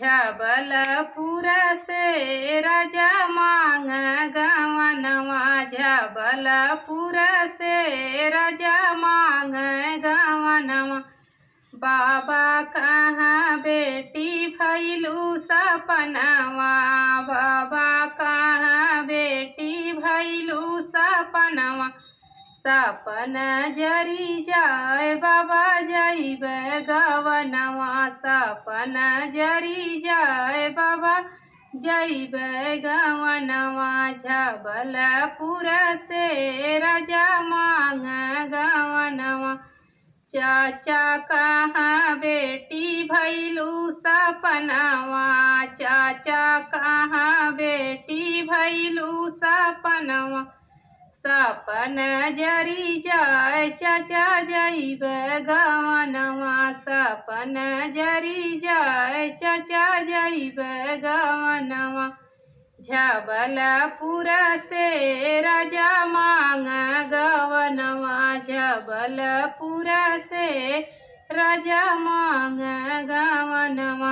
जबलपुर से राजा मांग गवनवा, जबलपुर से राजा मांग गवनवा। बाबा कहाँ बेटी भैलू सपनवा, बाबा कहाँ बेटी भैलू सपनवा। सपन जरी जाय बाबा जइबे गवनवा, सपन जरी जाय बाबा जइबे गवनवा। जबलपुर से राजा मांग गवनवा। चाचा कहाँ बेटी भैलू सपनवा, चाचा कहाँ बेटी भैलू सपनवा। सपन जरी जाय चाचा जइबे गवनवा, सपन जरी जाय चाचा जइबे गवनवा। जबलपुर से राजा मांग गवनवा, जबलपुर से राजा मांग गवनवा।